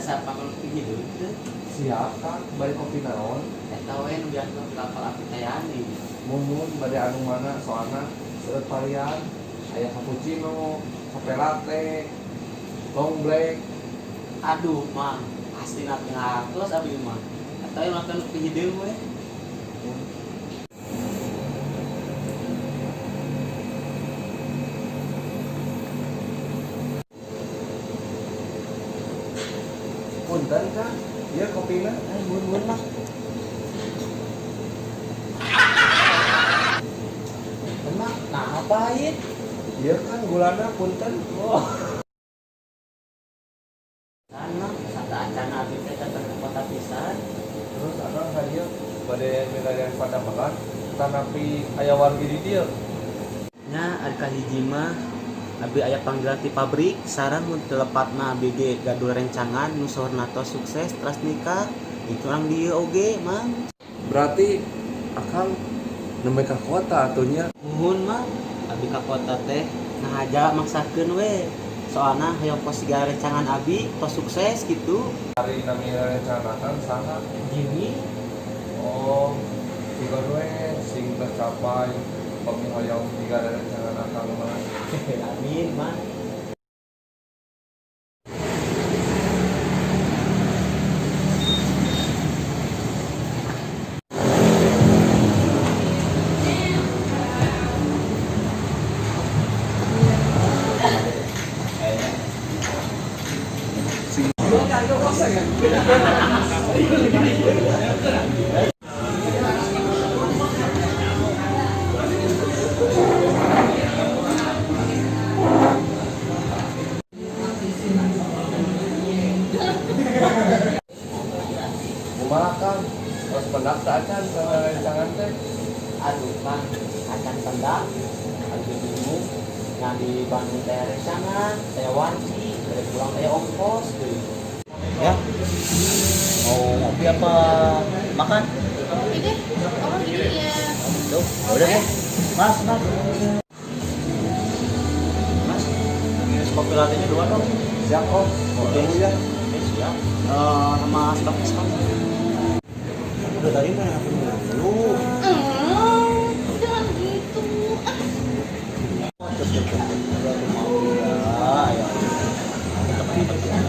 Jasa pangkopi hideung teu? Siap, Kang. Bade kopi naon? Eta we nu biasa kapal api tayani. Mumun, bade anu mana? Soalna seueur varian. Aya cappuccino, cafe latte, long black. Aduh, Mang, asli na teu ngatos abi mah. Eta we makan kopi hideung we. Punten, Kang. Ieu kopina. Eh, mun mah. Emang nah pahit. Ieu kan gulana, punten. Oh. Kan mah sata acana abi teh datang ke kota pisan. Terus akang ka dieu bade milarian padamelan tanapi aya wargi di dieu? Nya ari kahiji mah abi aya panggilan ti pabrik, sareng mun teu lepatna abi ge gaduh rencangan nu saurna tos sukses teras nikah itu urang dieu oge, Mang. Berarti akang nembe ka kota atuh nya? Muhun, Mang, abi ka kota teh ngahaja maksakeun we, soalna hoyong kos siga rencangan abi tos sukses gitu. Ari nami rencana akang saha? Jimmy. Oh, sugan we sing tercapai pami hoyong jiga rerencangan akang mah. Amin, Mang. Kumaha, Kang? Tos pendak teu acan kana rencangan teh? Aduh, Kang, acan pendak. Abi bingung. Nah, di Bandung teh rencangan teh wanci dari pulang teh ongkos deui. Ya, mau ngopi apa makan? Kopi deh, oh gini ya. Tuh, ya udah deh. Mas, mas. Mas, ini kopi latte-nya dua dong. Siap, Om. Mau Oke. tunggu ya. Oke, siap. Eh, sama sebagai sebagai. Udah tadi mana aku dulu. Jangan gitu. Ah, Cuk, cuk, cuk. Udah aku mau ya. Ayo. Tetap aja.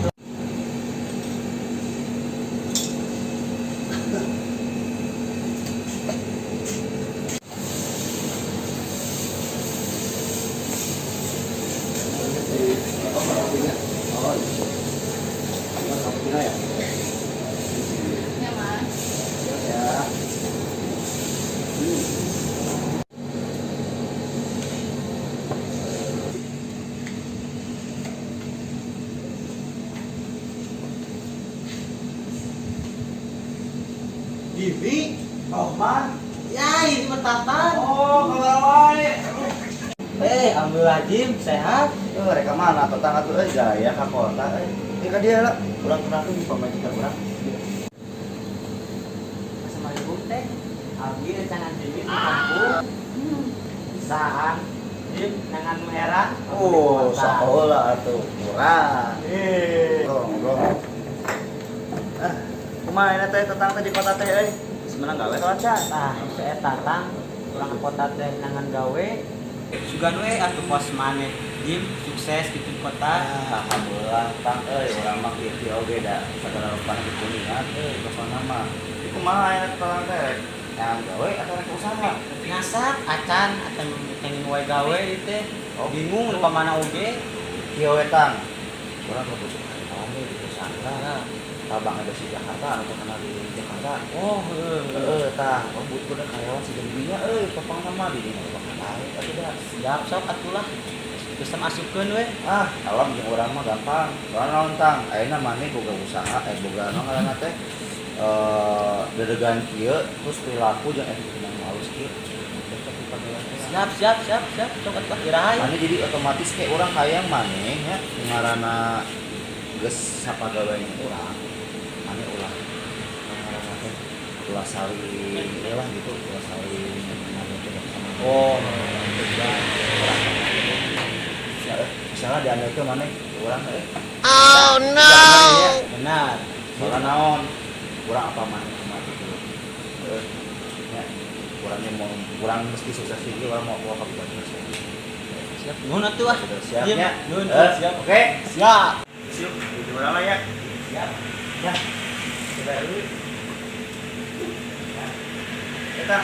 Om, kopinya. Oh, iya. Ini kopinya ya. Ya, Mas. Ya. Bibi, Rohman, ya ini mah Tatan. Oh, kabar wae. Eh, alhamdulillah Jim, sehat. Eh, mereka mana tetangga tuh gaya ka kota eh. Ini ka dia lah, urang kenal tuh di pamajikan urang. Assalamualaikum teh. Abi rencangan Jimmy di kampung. Bisaan. Jim, nangan nu era. Oh, sekolah atuh kurang. Eh. Ngobrol, ngobrol. Ah, kumaha ini teh tetangga teh di kota teh euy? Semenang gawe kalau acan. Tah, saya tatang urang ke kota teh nangan gawe. Sugan we atuh pos maneh. Jim sukses gitu di kota. Ah, alhamdulillah tang euy, urang mah kieu oge da sagala rupana di Kuningan euy pokona mah. Ieu kumaha ini tetangga teh? Nangan gawe atau rek usaha? Ngasak acan acan kenging wae gawe ieu teh. Oh. Bingung lupa mana oge. Kieu we tang. Urang butuh karyawan nih di perusahaan. Tabang ada si Jakarta anu terkenal di Jakarta. Oh, heuh. Heeh, tah, oh butuh karyawan si dinya euy, pokona mah di dinya bakal baik atuh da. Siap sok atulah. Bisa masukkeun we. Ah, alam jeung urang mah gampang. Soalna naon tang, ayeuna maneh boga usaha, eh boga naon ngaranna teh? Eh, dedegan kieu terus perilaku jeung attitude nu halus kieu. Cocok dipake. Siap, siap, siap, siap. Sok atuh iraha. Maneh jadi otomatis kayak urang hayang maneh nya ngaranna geus sapagawean urang. Maneh ulah ngaranna teh ulah saling ieu lah gitu, ulah saling anu teh sama. Oh, Ya, misalnya diambil ke maneh urang Oh no. Benar. Soalnya naon, kurang apa maneh kumaha gitu. Heeh. Ya, kurangnya mau kurang mesti sukses tinggi, urang mau keluar kabupaten. Siap. Nuhun atuh ah. Siap Iya, ya. nuhun, Eh, siap. Oke. Siap. Siap, gitu urang lah ya. Siap. Ya. Kita dulu. Ya. Kita.